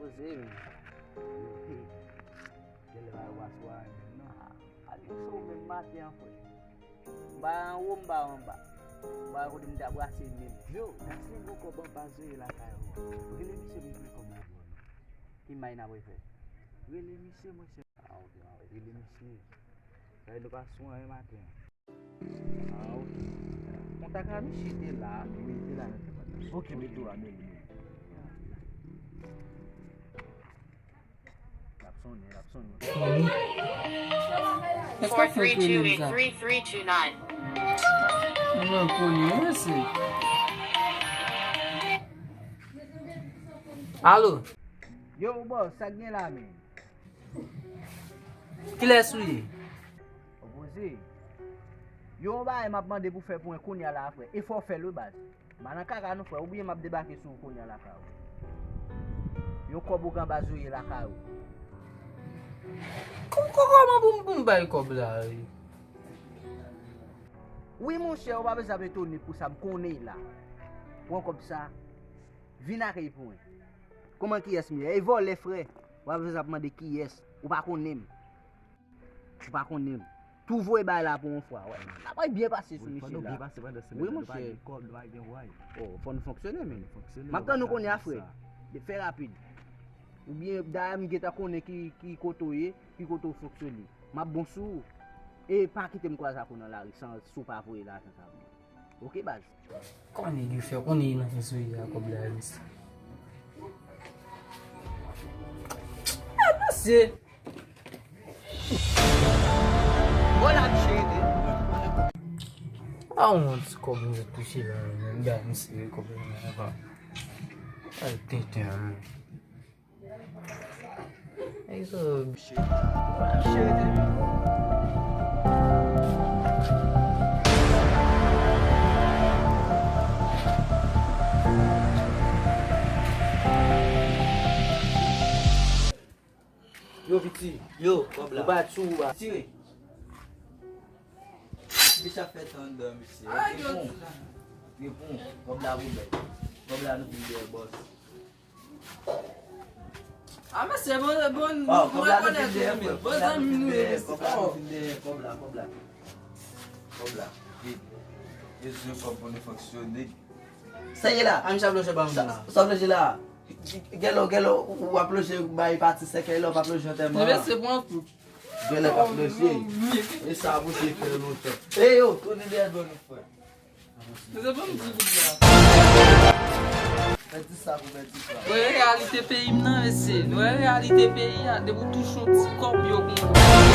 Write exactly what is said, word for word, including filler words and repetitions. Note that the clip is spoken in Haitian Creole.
Poze, men. Genlè pa yo pa sou a menm, non. A, a gen cho menm maten an, frè. M pa anwo, m pa anba. M pa kote m ta brase menm. Yo, Daslin gon kòb anba Zoe lakay ou. Rele misye pou m jwenn kòb la pou ou. Ki may n ap refè? Rele misye, monchè. Ah, ok, ah, ok. Rele misye. Sa vle di nou pa sou anyen maten an. Ah, ok. Kontak a misye te la. Wi, te la nan tèt mwen. Ok, mete w a, men, men. L ap sonnen, l ap sonnen. Èske ap fè konnen sa? Mwen konnen, mwen se. Alo? Yo, bòs, sa k gen la, men? Kilès ou ye? Opoze. Yo, yon bagay m ap mande pou fè pou mwen kounye a la, frè. E fò w fè l, wi, baz. M pa nan kaka non, frè. Oubyen m ap debake sou ou kounye a lakay ou. Yon kòb ou gen anba Zoe lakay ou. Kò-, kò-, kòman pou m, pou m bay kòb la, wi? Wi, monchè, ou pa bezwen ap etone pou sa, m konnen l la. Pran kòb sa, vin ak li pou mwen. Kòman kiyès m ye? E vòlè, frè. W ap vin ap mande kiyès. Ou pa konnen m. Ou pa konnen m. Tou voye bay la pou yon fwa, wè. N ap byen pase sou misye la. Wi, monchè. Oh, fò nou fonksyone, men. M ap tann ou kounye a, frè. Fè rapid. Oubyen, dayè m gentan konnen ki, ki kote w ye, ki kote w fonksyone. M ap bon sou ou. E pa kite m kwaze ak ou nan lari san, si w pa voye lajan sa pou mwen. Ok, baz. Kòman nèg yo fè konnen nan Zoe a kòb la, mesye? Ah, mesye! Bon, la, cheri. Ah, yon ti kòb nou touche la, men gade, mesye, kòb la, men, pa. Ay, tenten, men. Nèg sa yo. Yo, piti. Yo, kòb la. Ou pa tchou, ou pa tire. Bicha fè tan anndan, mesye. Ay, yo, repon. Repon. Kòb la pou bèt. Kòb la nou vin dèyè bòs. Ah, mesye, bon, bon, oh, nou kòb la nou vin rekonèt dèyè, nou, men. Bon zanmi nou ye, mesye. Kòb la nou vin dèyè, kòb la, kòb la. Kòb la. Vin. Bezwen kòb pou nou fonksyone. Sa ye la? Ann ap lonje ban mwen la. Sa w lonje la? Gèlè, gèlè, ou ap lonje bay pati sèkèy la, ou p ap lonje antèman an. Mesye, pran kou. Gèlè p ap lonje. E sa pou se fè lontan. E yo, tounen dèyè do nou, frè. Mesye, ban m di kout la. Pèdi sa pou pèdi sa. Wè reyalite peyi m nan, mesye. Wè reyalite peyi a, depi w touche yon ti kòb, yo konn.